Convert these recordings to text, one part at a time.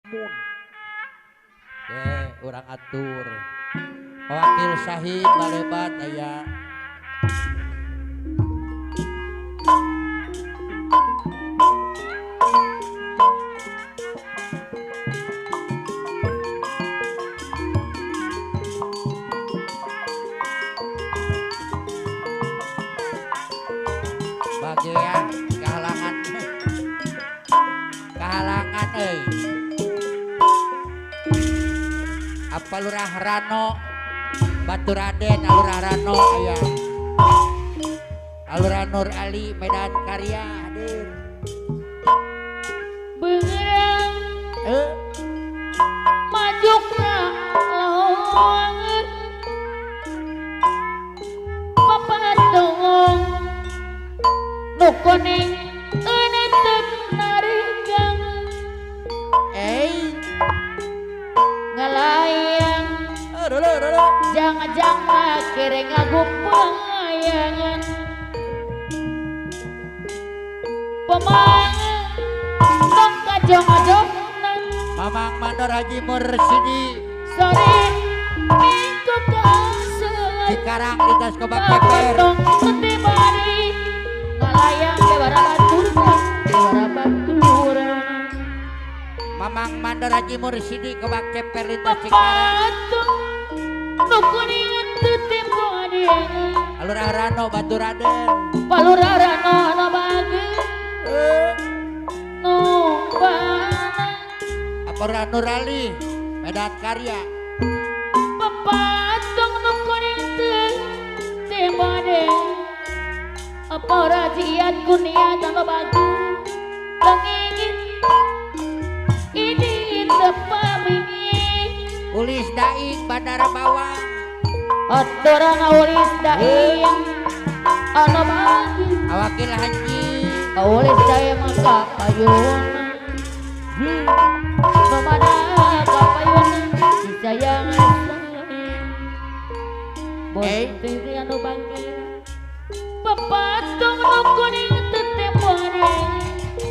Mun. Urang atur. Wakil Syahid Balebat aya. Bagian kahalangan. Kahalangan euy. Apa Lurah Rano Baturaden Alurah Rano aya. Alurah Nur Ali Medan Karya hadir. Beurang maju ka lowongan papatung nu kuning euneuteut narigang ngalayang jangan-jangan kere ngagupayangan pemang tong kajong-ajongna Mamang Mandor Haji Mursidi sore minggu kaseun Cikarang lintas Kobak Ceper papatung ngalayang bewara baturan bewara baturan Mamang Mandor Haji Mursidi Kobak Ceper lintas Cikarang papatung nu kuning teu tempo adeang Alurah Rano Baturaden Palurah Rano anu bageun nu banang Alurah Nur Ali Medan Karya papatung nu kuning teu tempo adeang apa rajiat kunia anu bageun tengingin ini tepamingin Ulis Daing Bandara Bawang aturan ulis daing anu bageun Awakil Haji ulis daing maka payuna nu mana ka payuna disayang sayang bos teh anu bageun papatung nu kuning teu tempo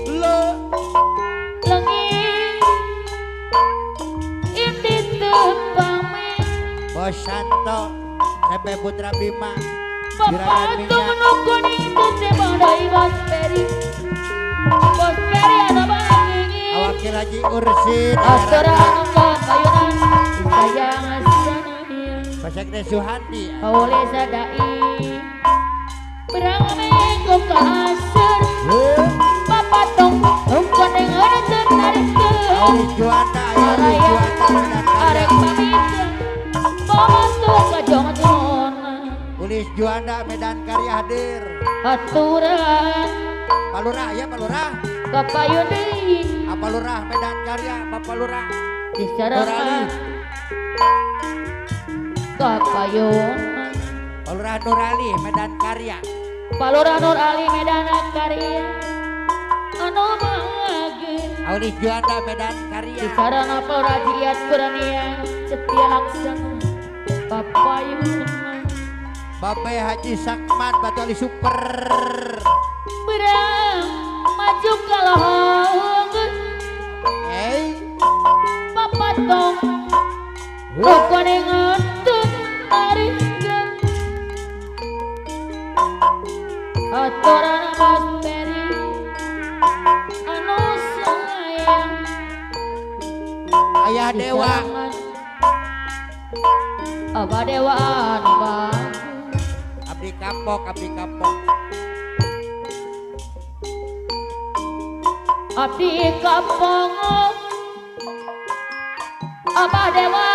lo leungit indi teu pamit Bos Santo CP Putra Bima papatung nu kuning teu tempo deui Bos Peri Bos Peri anu bageun Awakil Haji Ursid aturan ka payunan disayang sayang Basekde Suhandi Oleh sadai berang minggu kasur papatung nu kuning teu narikeun Aulis Juanda aya Aulis Juanda Medan Karya arek pamit papatung kajong-jongna Ulis Juanda Medan Karya hadir aturan Palurah ya Palurah kapayun deui Apa Lurah Medan Karya Bapak Lurah disarangan kapayun Palurah Nur Ali Medan Karya Palurah Nur Ali Medan Karya anu bageun Aulis Juanda Medan Karya disarana Rajiat Kurnia Setia Laksana papayun Bapak Haji Sakman Batu Ali Super berang maju ka lohongeun papatung nu kuning teu narikeun aturan Bos Peri anu sayang Ayah Dewa Abah Dewa anu bageun Abdi Kapok Abdi Kapok Abdi Kapok Abah Dewa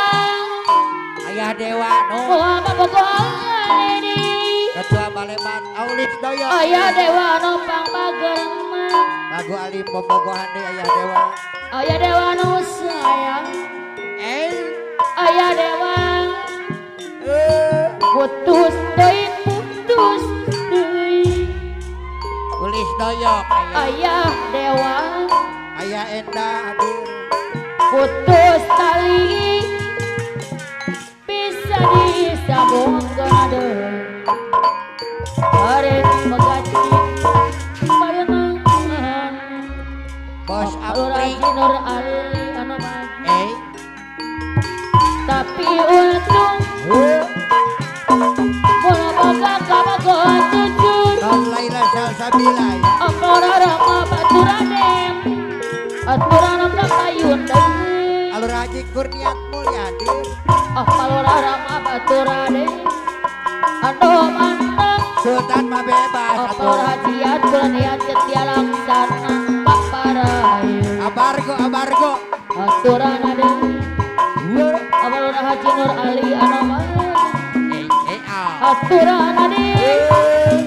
Ayah Dewa no Abah bogohan ini Ketua Balebat Aulis Doyo Ayah Dewa nu pangbagerna Lagu Alim bobogohan deui Ayah Dewa Ayah Dewa nu sayang Ayah Dewa putus deui putus deui Ulis Doyok Ayah Dewa Ayah Enda hadir putus tali bisa disambungkeun deui arek megaji barengan Bos Apri Nur Ali anu Haji Kurniat Mulyadi Palurah Rama Baturade anu mantang Sultan mah bebas Palurah Hajiat Kurniat Setia Laksana Paparayu Abargo abargo Aturan ade Palurah Haji Nur Ali anu aturan ade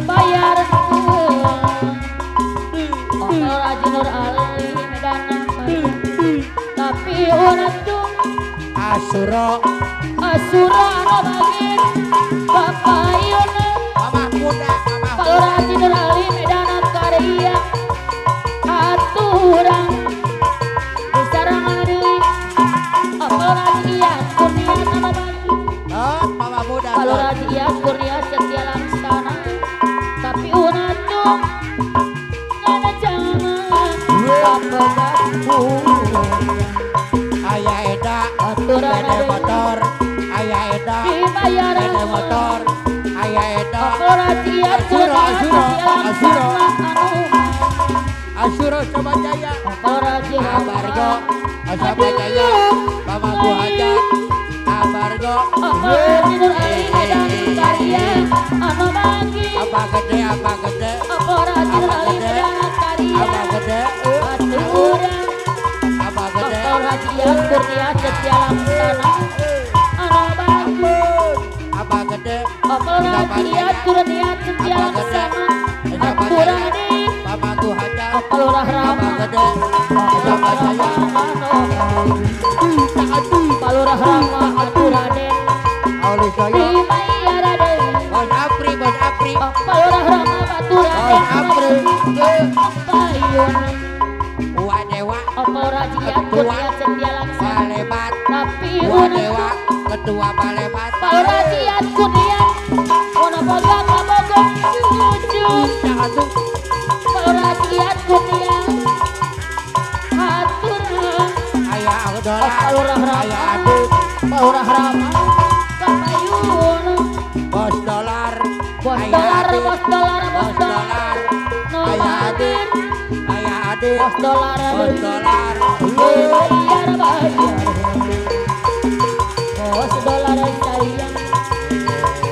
bayar Palurah Haji Nur Ali Medan tapi untung Asuro Asuro anu bagin Papayun Mamah muda mamah Palurah Haji Nur Ali Medan Karya aturan sarangan deui Palurah Haji Iyas Kurnia anu bagin Mamah muda Palurah Haji Iyas Kurnia Setia Laksana tapi untung ngana jangan papegatku Ayah Eda aturan bede motor Ayah Eda dibayar bede motor Ayah Eda Palurah Haji Iyas Asuro Kurnia Asuro Setia Asuro Laksana anu Asuro Coba Jaya Palurah Haji Abargo Coba Jaya Mama Hajat Abargo Palurah Haji Nur Ali Medan Karya anu bagi apa gede apa gede Palurah Haji Nur Ali Medan Karya apa gede aturan apa gede Palurah Haji Iyas Kurnia Setia Laksana anu bagi apa gede Palurah Haji Iyas Kurnia Setia Laksana aturan Mama Hajat Palurah apa Rama gede Coba Jaya Palurah Rama aturane Auli Soyo dibayar deui Bos Apri Bos Apri Palurah Rama aturane Bos Apri payun Wa Dewa Palurah Haji Iyas Kurnia Setia Laksana Balebat tapi Wa Dewa Ketua Balebat Palurah Haji Iyas Kurnia ona boga kabogo cucu Palurah Haji Iyas Kurnia aturan Ayah dolar Palurah Rama Ayah Adit Palurah Rama kapayun Bos dolar bos Ayah dolar Adit bos dolar bos Bos dolar dolar no Ayah Adit mampir Ayah Adit bos dolar Bos dolar bayar bayar bos dolar sayang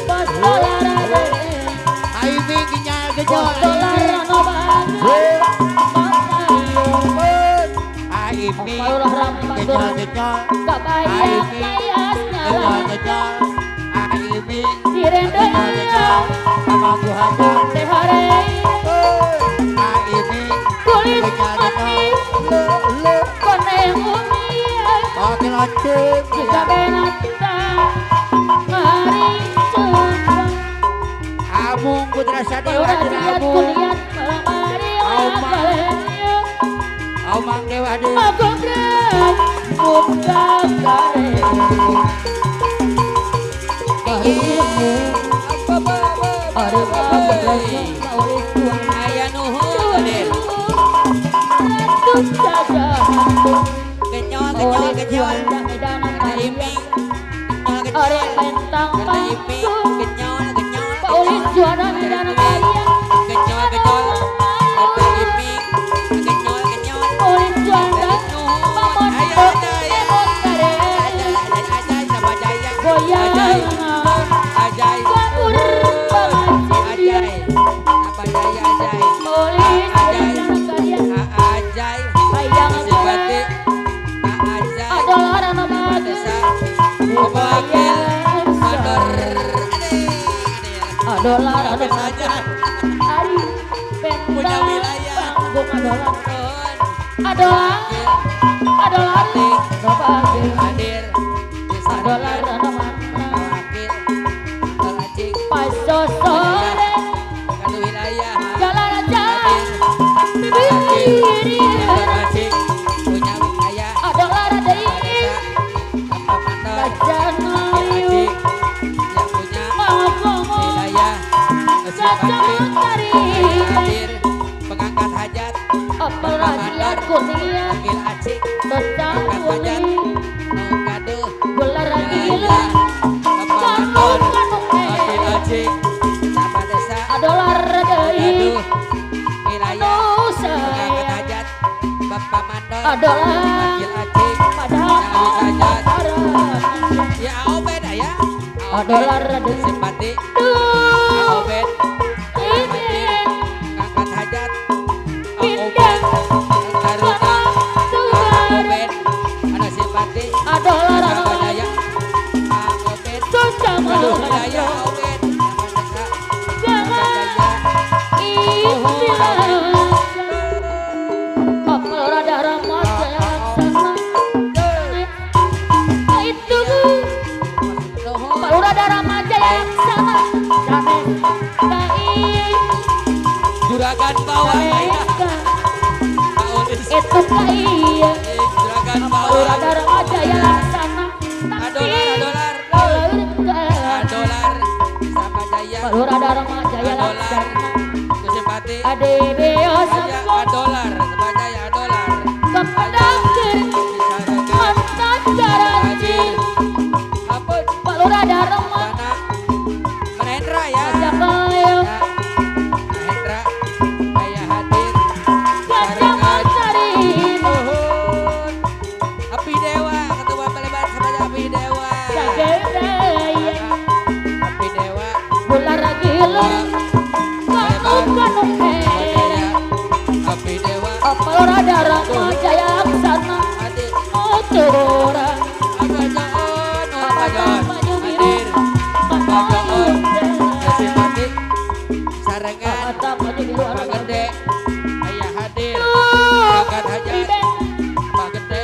bos dolar Aimi genyal bos genyol dolar no bangir papayun Aimi Palurah Rama genyol genyol kabayang kayas genyol nyala genyol Aimi direndeng genyol genyol Mama Hajat teh hare Aimi kulit genyol manis genyol koneng umi Pakai loceng jika benata mari cekang Amung Putra Sadewa Palurah Haji Amung Kurniat mari lakalenya Amang Dewa Dewa magogrek muka kare Karimu Are Aya nuhun Adir. Genyol genyol genyol. Iming. Genyol genyol. Kata iming genyol genyol. Genyol genyol. Kata iming genyol genyol. Nuhun. Ayo ajay. Ajay ajay sama jaya. Ajay. Ajay. Ajay. Apa jaya ajay. Ajay. Ajay. Sibati. Ajay. Desa. Wakil. Mandor. Adolar saja. Punya wilayah. Adolar adolar Hadir. Adolar Wakil. Acing. Pasosore Kanu wilayah. Jalan jalan Wakil. bibiri Acing. Punya wilayah. Adolar deui Bapak Mandor. Kajan ayu Acing. Yang punya ngomong wilayah. Kajan kari Hadir. Pengangkat hajat. Apel rajiat kurnia Wakil Acing. Tocang Pengangkat hajat. uli Nu gaduh. Gelar gila Wilayah. Bapak Kanu Mandor. kanu Wakil Acing. Sama desa. Adolar deui Gaduh. Wilayah. Anu Pengangkat saya hajat. Bapak Mandor. Adolar Wakil Acing. Padahal Jangan saja. Adolar Simpati Obed Ngangkat hajat Obed Taruna Obed ada Simpati Adolar Jaya Obed Jaya Obed Juragan bawang itu kaya juragan bawang Jaya Laksana adolar adolar sama Jaya Jaya Laksana Simpati ade beo adolar sama Jaya adolar kepedangkeun mantan garanci Pak Lurah Dharma Mahendra ya Mahendra ayah hadir Api Dewa ketua Paleban sama Api Dewa Api Dewa Api Dewa Lurah Dharma Jaya Laksana Otora Sarengan Pak Gede ayah hadir Angkat hajat Pak Gede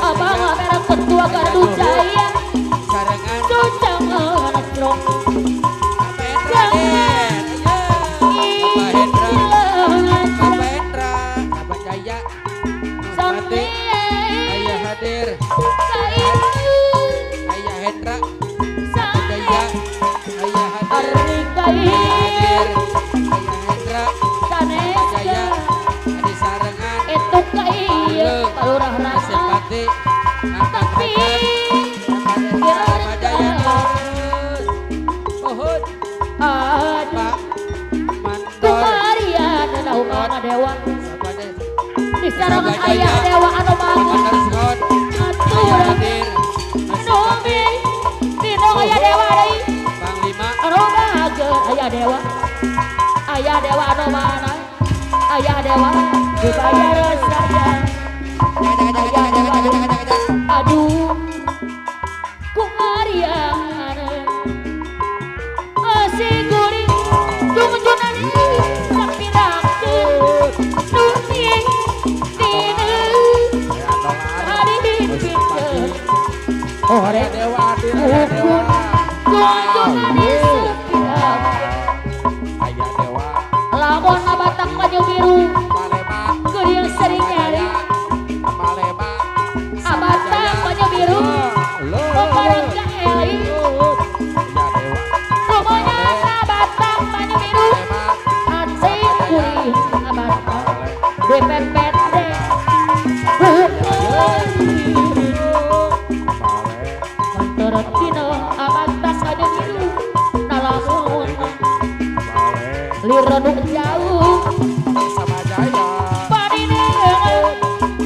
Abang merah ketua Gardu Jaya Sarengan Pak Hendra Pak Hendra Pak Jaya ayah hadir Ayah Hendra Jaya Ayah hadir Ayah Hendra Jaya Adi Sarengan itu kaya Lurah Simpati tapi Jaya Uhud Pak Kumarian Mama Dewa di sarangan ayah Dewa anu bangun aturan anu dino ayah Dewa deui Panglima anu bager ayah Dewa anu mana ayah Dewa dibayar saya ayah Dewa aduh kumarian asih guring tungtunane sapirakeun dunia Ore dewa ayah dewa ayah dewa lamun abatang maju biru geuring sering nyari abatang maju biru bareng ka Eli rumahnya abatang maju biru hati kuring abatang BPPT Liranu jauh sama Jaya paninengan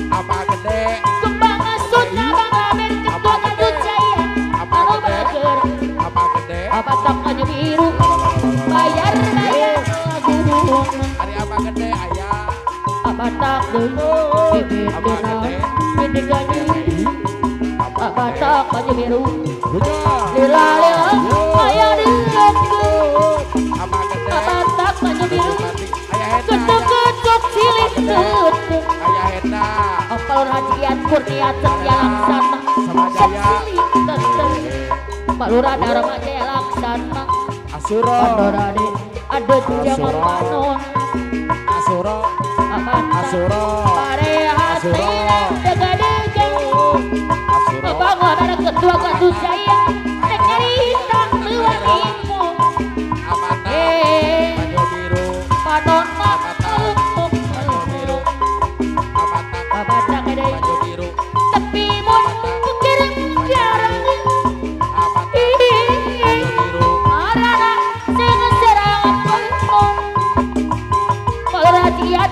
apa gede kembang asut abang lamer ketua Gardu Jaya anu bager apa gede apa tak maju biru bayar bayar lagu hari apa gede ayah apa tak apa gede apa tak maju biru lila lila ayah dilengku apa gede ketuk-ketuk cilik tutup ayah Henda Apal Rajian Kurnia Setia Laksana sama Jaya Pak Lurah Dharma Jaya Laksana Asuro Pandorade ada jangan panon Asuro Asuro Pare hati dega-dega Abang ada ketua Gardu Jaya cerita luar Tepi mun jarang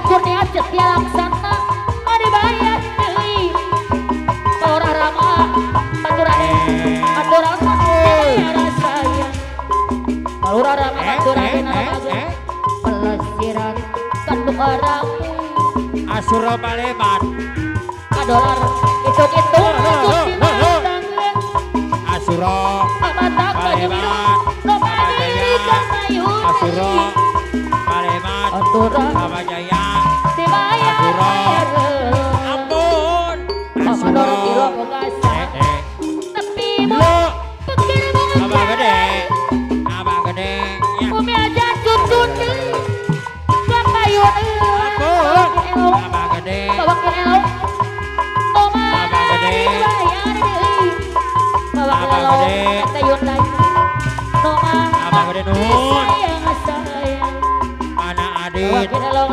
Kurnia Setia Laksana dibayar deui. Orang Asuro Maleman Adolar itu-itu masuk di tangan Asuro Maleman Asuro Maleman Abah Jaya Asuro Ampun Asuro Abah gede Abah gede Umi aja cucu Ampun Abah gede Abah gede Abah gede Abah gede nuhun Mana Adit Abah